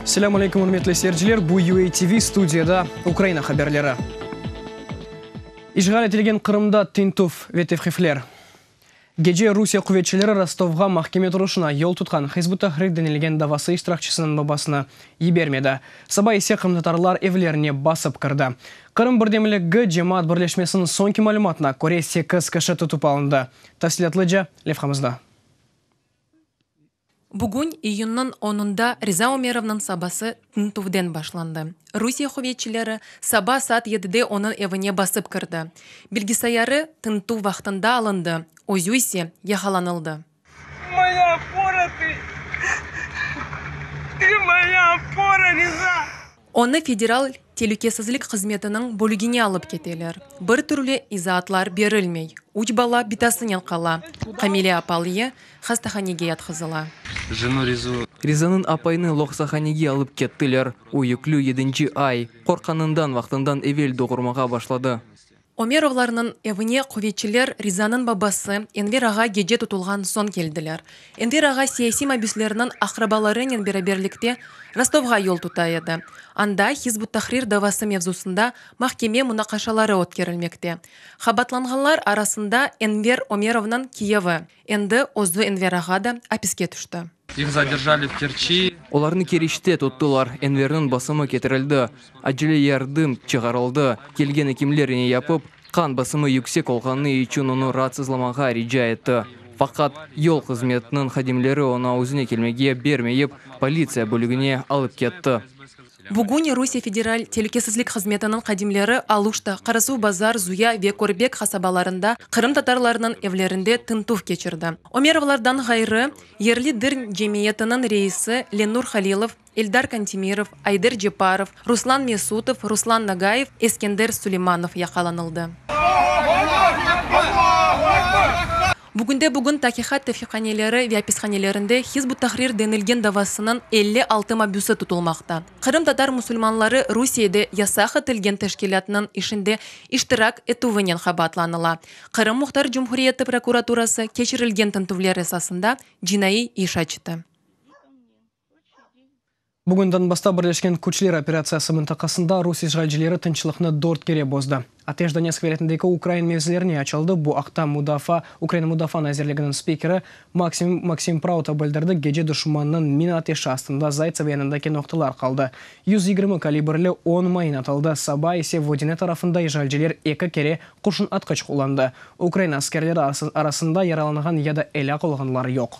Selâm aleyküm, ürmetli seyirciler! Bu UATV, studiyada Ukraina haberleri. İşğal etilgen Qırımda tintüv ve tevqifler. Gece Rusiye quvetçileri Rostovğa mahkeme turuşına yol tutqan Hizb ut-Tahrir denilgen davası iştirakçisiniñ babasını yibermedi. Saba ise qırımtatarlar evlerine basıp kirdi. Qırım birdemligi cemaat birleşmesiniñ soñki malümatına köre sekiz kişi tutıp alındı. Tafsilâtlıca levhamızda. Bugün, iyünniñ onunda, Riza Ömerovnıñ sabası tintüvden başlandı. Rusiye quvetçileri saba saat yedide onıñ evine basıp kirdi. Bilgisayarı tintüv vaqtında alındı, özü ise yaqalanıldı. Moya opora tı! Tı moya opora, Riza! Onı Federal telükesizlik hızmetiniñ bölügine alıp keteler. Bir türlü izaatlar berilmey. Üç bala bitasınen qala. Kamile apalye hastahanege yatqızıla. Rizanıñ apayını loqsahanege alıp kettiler. O yüklü yedinci ay. Qorqqanından vaqtından evel doğurmağa başladı. Ömerovlarnıñ evine quvetçiler Rizanıñ babası Enver ağa gece tutulğan soñ keldiler. Enver ağa siyasiy mabüslerniñ aqrabalarınen beraberlikte Rostovğa yol tuta edi. Anda Hizb ut-Tahrir davası mevzusında mahkeme munaqaşaları ötkerilmekte. Qabaatlanğanlar arasında Enver Ömerovnıñ kiyevi, endi özü Enver ağa da apiske tüşti. İh zaderjali v Kerçi. Olarnı Keriçte tuttılar. Enverniñ basımı ketirildi. Acele yardım çağırıldı. Kelgen ekimler ine yapıp, qan basımı yüksek olğanı içün onı raatsızlamağa rica etti. Faqat, yol hızmetiniñ hadimleri oña özüne kelmege bermeyip, politsiya bölügine alıp ketti. Bugün Rusiye Federal telükesizlik hızmetiniñ hadimleri Aluşta, Qarasuvbazar, Zuya ve Körbek qasabalarında qırımtatarlarnıñ evlerinde tintüv keçirdi. Ömerovlardan ğayrı, yerli dir cemiyetiniñ reisi Lenur Halilov, Eldar Kantimirov, Ayder Ceparov, Ruslan Mesutov, Ruslan Nagayev, Eskender Suleymanov yaqalanıldı. Bugünde-bugün taqiqat tevfiqhaneleri ve apishanelerinde Hizb ut-Tahrir denilgen davasınıñ 56 mabüsi tutulmaqta. Qırımtatar musulmanları Rusiyede yasaq etilgen teşkilâtnıñ işinde iştirak etüvinen qabaatlanıla. Qırım Muhtar Cumhuriyeti prokuraturası keçirilgen tintüvler esasında cinaiy iş açtı. Bugün Donbassta Birleşken küçler operatsiyası mıntaqasında rus işğalcileri tınçlıqnı dört kere bozdı. Ateş Donetsk vilâyetindeki ukrain mevzilerine açıldı. Bu aqta Mudafaa Ukraina Mudafaa nazirliginiñ spikeri Maksim Maksim Prauta bildirdi. Gece duşmannıñ mina ateşi astında Zaytsevo yanındaki noqtalar qaldı. 120 kalibrli on mayın atıldı. Saba ise Vodine tarafında işğalciler eki kere qurşun atqıç qullandı. Ukraina askerleri arasında yaralanğan ya da elâk olğanlar yoq.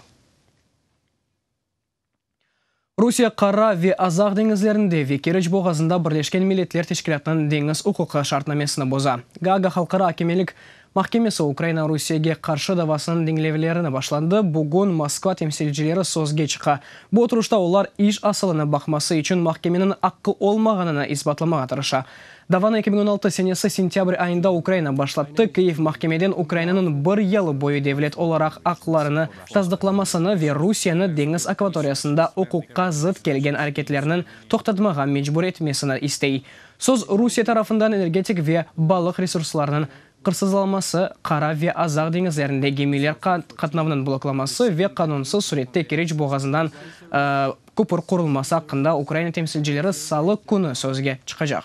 Rusiye Qara ve Azaq deñizlerinde ve Keriç boğazında Birleşken Milletler Teşkilâtınıñ deñiz uquqı şartnamesini boza. Gaaga Halqara akemelik mahkemesi Ukraina Rusiyege qarşı davasınıñ diñlevlerini başlandı. Bugün Moskva temsilcileri sözge çıqa. Bu oturışta olar iş asılını baqması içün mahkemeniñ aqqı olmağanını isbatlamağa tırışa. Davanı 2016 senesi sentâbr ayında Ukraina başlattı. Kyiv mahkemeden Ukrainanıñ bir yalı boyu devlet olaraq aqlarını tasdıqlamasını ve Rusiyeni deñiz akvatoriyasında uquqqa zıt kelgen areketlerniñ toqtatmağa mecbur etmesini istey. Söz Rusiye tarafından energetik ve balıq resurslarınıñ qırsızlanması, Qara ve Azaq deñizlerinde gemiler qatnavınıñ bloklaması ve qanunsız sürette Keriç boğazından köpür qurulması aqqında Ukraina temsilcileri salı künü sözge çıqacaq.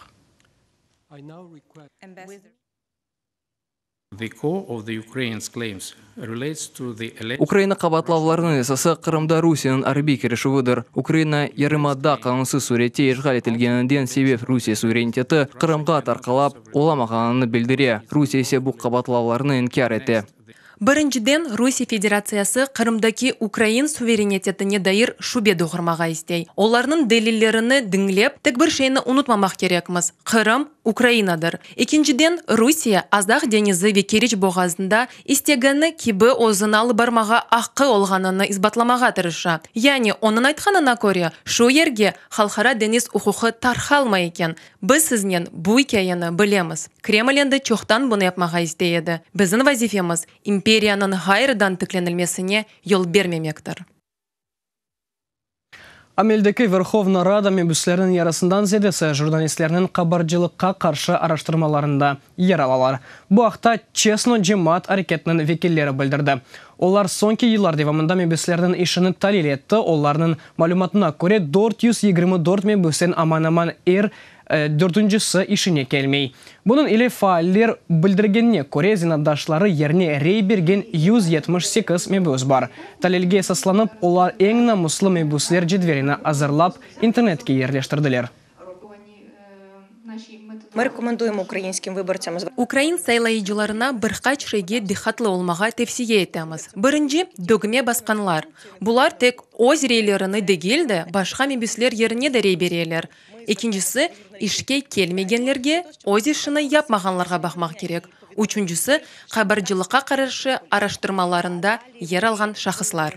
Ukraina qabaatlavlarınıñ esası Qırımda Rusiyeniñ arbiy kirişüvidir. Ukraina yarımada qanunsız sürette işğal etilgeninden sebep Rusiye suvereniteti Qırımğa tarqalap olamağanını bildire, Rusiye ise bu qabaatlavlarnı inkâr ete. Birinciden, Rusiye Federatsiyası Qırımdaki ukrain suverenitetine dair şübe doğurmağa istey. Olarnıñ delillerini diñlep, tek bir şeyni unutmamaq kerekmiz, Qırım, Ukrainadır. Ekinciden, Rusiye Azaq deñizi ve Keriç boğazında istegeni kibi özüni alıp barmağa aqqı olğanını isbatlamağa tırışa. Yani, onıñ aytqanına köre, şu yerge halqara deñiz uquqı tarqalmay eken. Biz siznen bu ikâyeni bilemiz. Kreml endi çoqtan bunı yapmağa istey edi. Bizim vazifemiz, imperiyanıñ ğayrıdan tiklenilmesine yol bermemektir. Ameldeki Verhovna Rada mebüsleriniñ yarısından ziyadesi jurnalistlerniñ qabarcılıqqa qarşı araştırmalarında yer alalar. Bu aqta Çesno cemaat areketiniñ vekilleri bildirdi. Olar soñki yıllar devamında mebüslerniñ işini talil etti, olarnıñ malümatına köre, 424 mebüsten aman-aman er dörtüncisi işine kelmey. Bunıñ ile faaller bildirgenine köre, zenaatdaşları yerine rey bergen 178 mebüs bar. Talilge esaslanıp, olar eñ namuslı mebüsler cedvelini azırlap, internetke yerleştirdiler. Ukrain saylayıcılarına bir qaç şeyge diqqatlı olmağa tevsiye etemiz. Birinci, dögme basqanlar. Bular tek öz reylerini degil de, başqa mebüsler yerine de rey bereler. Ekincisi, işke kelmegenlerge, öz işini yapmağanlarğa baqmaq kerek. Üçüncisi, qabarcılıqqa qarşı araştırmalarında yer alğan şahıslar.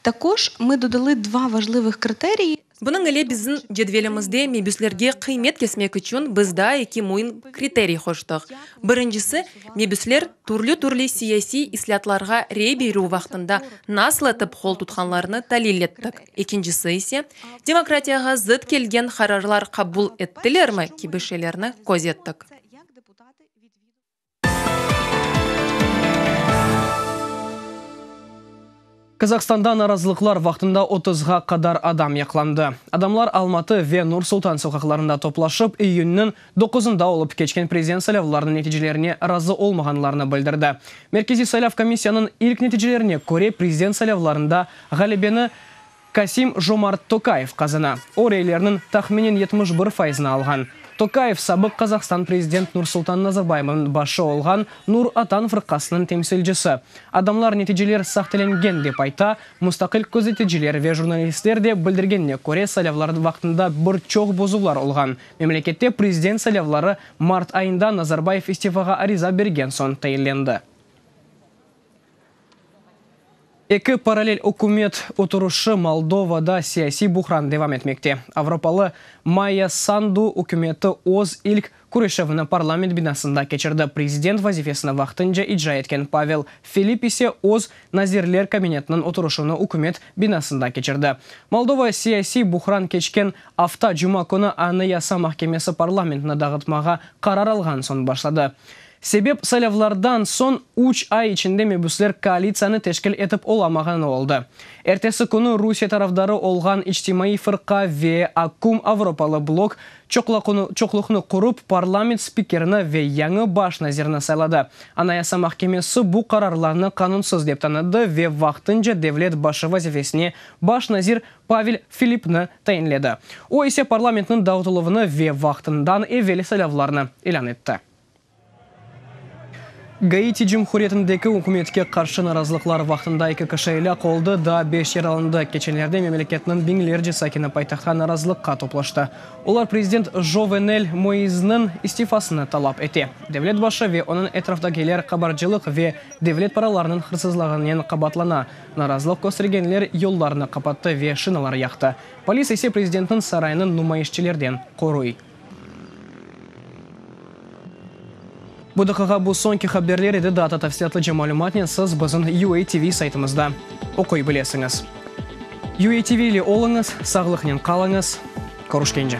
Takož mı dodalı dva vajlıvıh kriteriyi. Bunıñ ile bizim cedvelimizde mebüslerge qıymet kesmek içün biz daa eki müim kriteriy qoştıq. Birincisi, mebüsler türlü-türlü siyasiy islâtlarğa rey berüv vaqtında nasıl etip qol tutqanlarını talil ettik. Ekincisi ise, demokratiyağa zıt kelgen qararlar qabul ettilermi kibi şeylerni köz ettik. Kazahstanda narazılıqlar vaqtında otuzğa qadar adam yaqlandı. Adamlar Almatı ve Nur-Sultan soqaqlarında toplaşıp, iyünniñ doquzında olıp keçken prezident saylavlarınıñ neticelerine razı olmağanlarını bildirdi. Merkeziy saylav komissiyanıñ ilk neticelerine köre, prezident saylavlarında ğalebeni Kasim-Jomart Tokayev qazana. O, reylerniñ tahminen 71 faizini alğan. Tokayev, sabıq Qazahstan prezident Nursultan Nazarbayevniñ başı olğan Nur Otan fırqasınıñ temsilcisi. Adamlar neticeler sahtelengen dep ayta, mustaqil közeticiler ve jurnalistler de bildirgenine köre, saylavlar vaqtında bir çoq bozuvlar olğan. Memlekette prezident saylavları mart ayında Nazarbayev istifağa ariza bergen soñ tayinlendi. Eki parallel ükümet oturışı Moldovada siyasiy buhran devam etmekte. Avropalı Mayya Sandu ükümeti öz ilk körüşüvini parlament binasında keçirdi, prezident vazifesini vaqtınca icra etken Pavel Filip ise öz Nazirler kabinetiniñ oturışuvını ükümet binasında keçirdi. Moldova siyasiy buhran keçken afta cuma künü Anayasa mahkemesi parlamentni dağıtmağa qarar alğan soñ başladı. Sebep, saylavlardan soñ üç ay içinde mebüsler koalitsiyanı teşkil etip olamağanı oldı. Ertesi künü Rusiye tarafdarı olğan İçtimaiy fırqa ve Akkum avropalı blok çoqluqnı qurıp, parlament spikerini ve yañı baş nazirni sayladı. Anayasa mahkemesi bu qararlarnı qanunsız dep tanıdı ve vaqtınca devlet başı vazifesine baş nazir Pavel Filipni tayinledi. O ise parlamentniñ dağıtıluvını ve vaqtından evel saylavlarnı ilân etti. Gaiti Cumhuriyetindeki ükümetke qarşı narazılıqlar vaqtında eki kişi elâk oldı, daa beş yaralandı. Keçenlerde memleketniñ biñlerce sakini paytahtqa narazılıqqa toplaştı. Olar prezident Jovenel Moizniñ istifasını talap ete. Devlet başı ve onıñ etraftakiler qabarcılıq ve devlet paralarınıñ hırsızlağınen qabatlana. Narazılıq köstergenler yollarnı qapattı ve şinalar yaqtı. Polis ise prezidentniñ sarayını numayışçilerden qoruy. Bu daqiqa bu soñki haberler edi, daa da tafsilâtlıca malümatnen siz bizim UATV saytımızda oquy bilesiñiz. UATV ile oluñız, sağlıqnen qalıñız, körüşkence!